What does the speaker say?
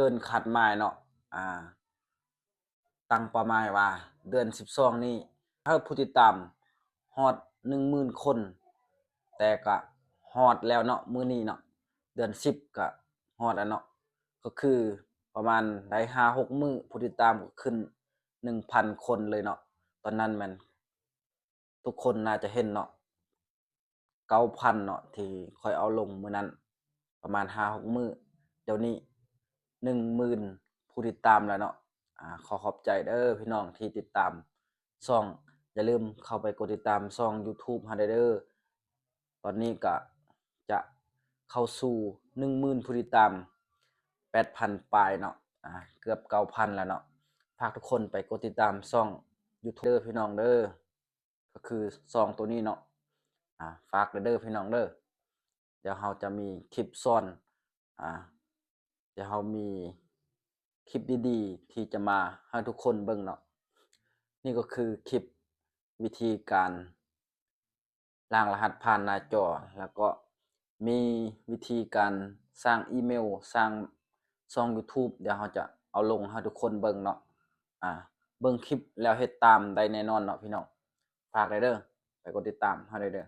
ເກີນຄາດໝາຍເນາະ ອ່າ ຕັ້ງເປົ້າໝາຍວ່າເດືອນສິບສອງນີ້ໃຫ້ຜູ້ຕິດຕາມຮອດໜຶ່ງໝື່ນຄົນ ແຕ່ກະຮອດແລ້ວເນາະ ມື້ນີ້ເນາະ ເດືອນສິບກະຮອດແລ້ວເນາະ ກໍຄືປະມານໄດ້ຫ້າຫົກມື້ ຜູ້ຕິດຕາມກໍຂຶ້ນໜຶ່ງພັນຄົນເລີຍເນາະ ຕອນນັ້ນແມ່ນ ທຸກຄົນໜ້າຈະເຫັນເນາະ ເກົ້າພັນເນາະ ທີ່ຂ້ອຍເອົາລົງມື້ນັ້ນ ປະມານຫ້າຫົກມື້ ດຽວນີ້ໜຶ່ງໝື່ນຜູ້ຕິດຕາມແລ້ວເນາະ ອາ ຂໍຂອບໃຈເດີພີ່ນ້ອງທີ່ຕິດຕາມຊ່ອງ ຢ່າລືມເຂົ້າໄປກົດຕິດຕາມຊ່ອງ YouTube ເຮົາໄດ້ເດີ ຕອນນີ້ກະຈະເຂົ້າສູ່ໜຶ່ງໝື່ນຜູ້ຕິດຕາມ ແປດພັນປາຍເນາະ ອາ ເກືອບເກົ້າພັນແລ້ວເນາະ ຝາກທຸກຄົນໄປກົດຕິດຕາມຊ່ອງ YouTube ເດີພີ່ນ້ອງເດີ ກໍຄືຊ່ອງໂຕນີ້ເນາະ ອາ ຝາກເດີພີ່ນ້ອງເດີ ດຽວເຮົາຈະມີຄລິບສອນ ອາ ດຽວເຮົາມີຄລິບດີໆ ທີ່ຈະມາໃຫ້ທຸກຄົນເບິ່ງເນາະ ນີ້ກໍຄືຄລິບວິທີການ ລ້າງລະຫັດຜ່ານໜ້າຈໍ ແລ້ວກໍມີວິທີການສ້າງອີເມວ ສ້າງຊ່ອງ YouTube ດຽວເຮົາຈະເອົາລົງໃຫ້ທຸກຄົນເບິ່ງເນາະ ອາ ເບິ່ງຄລິບແລ້ວເຮັດຕາມໄດ້ແນ່ນອນເນາະພີ່ນ້ອງ ຝາກໄດ້ເດີ ໄປກົດຕິດຕາມເຮົາໄດ້ເດີ.